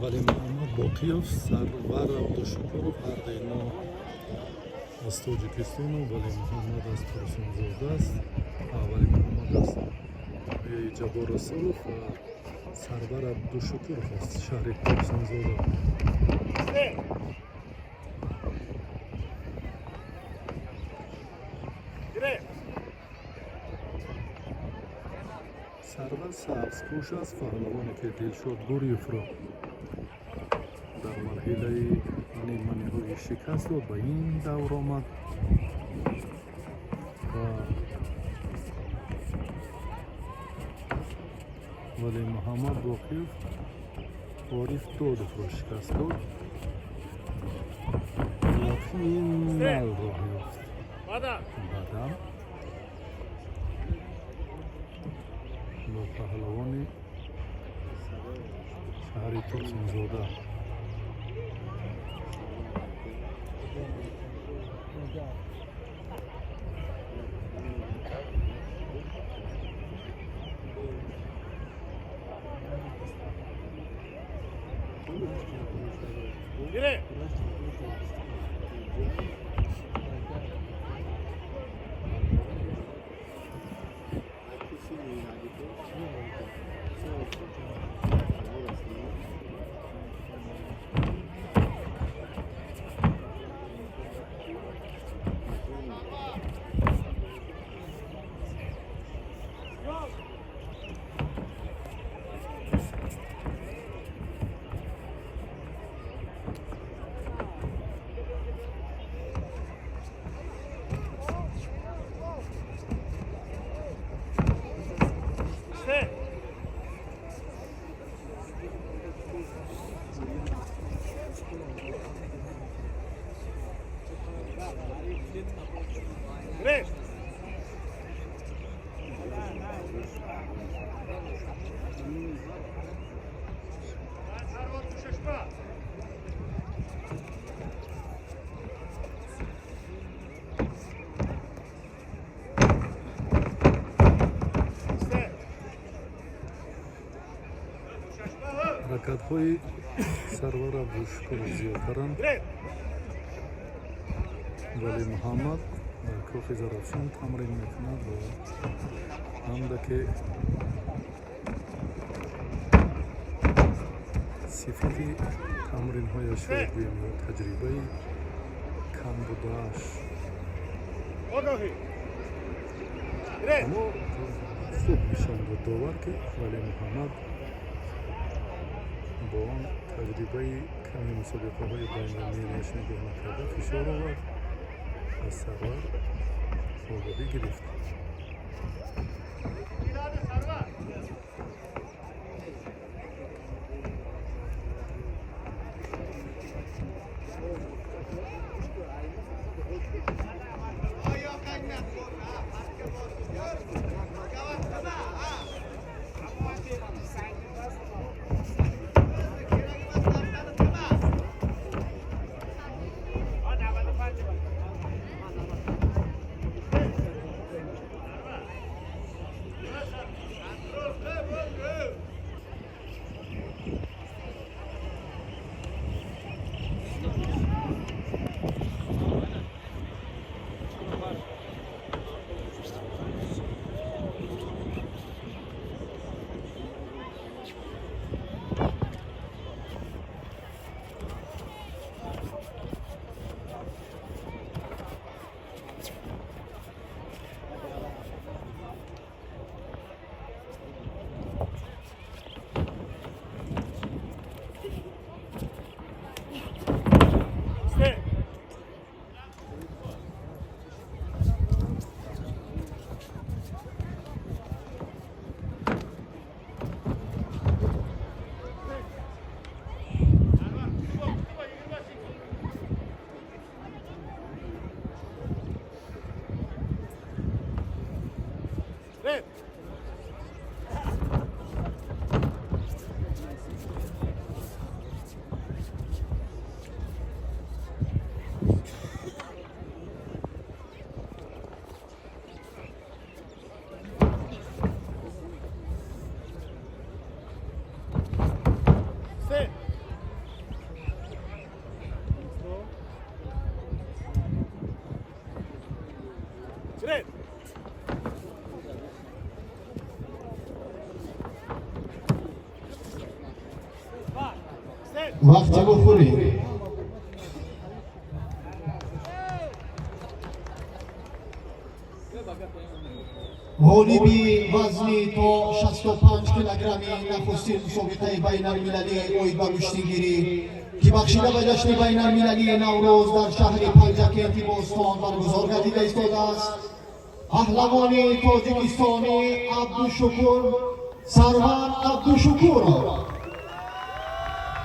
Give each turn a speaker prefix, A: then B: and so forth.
A: Вале Муҳаммад Боқиев, Сарвар Абдушукуров, ҳарду ино аз Тоҷикистону Вале Муҳаммад аз Турсунзода аст. Вале Муҳаммад аз ноҳияи Ҷаббор Расулов ва Сарвар Абдушукуров аз шаҳри Турсунзода. Сарвар сабзпӯш аст, паҳлавоне ки Дилшод Гурьевро дар марҳилаи ниманиҳоӣ шикаст дод, ба ин давр омад ва Вале Муҳаммад Боқиев Ориф Додовро шикаст дод ва финал роҳ ёфт. Баъдан бо паҳлавони шаҳри Турсунзода. Ҳаракатҳои Сарвар Абдушукуров зиёдтаранд. Вале Муҳаммад дар кӯхи Зарафшон тамрин мекунад ва андаке сифати тамринҳояшро гӯем ё таҷрибаи кам будааш, аммо хуб нишон дод довар, ки Вале Муҳаммад бо он таҷрибаи ками мусобиқаҳои байналмилалиаш нигоҳ накарда, фишор овард, аз Сарвар огоҳӣ гирифт.
B: Вақти бухӯрӣ. Ғолиби вазни то 65 килограмми нахустин мусобиқаи байналмилалии оид ба гӯштингирӣ, ки бахшида ба ҷашни байналмилалии Наврӯз дар шаҳри Панҷакенти бостон баргузор гардида истодааст, паҳлавони тоҷикистонӣ Абдушукур Сарвар Абдушукуров.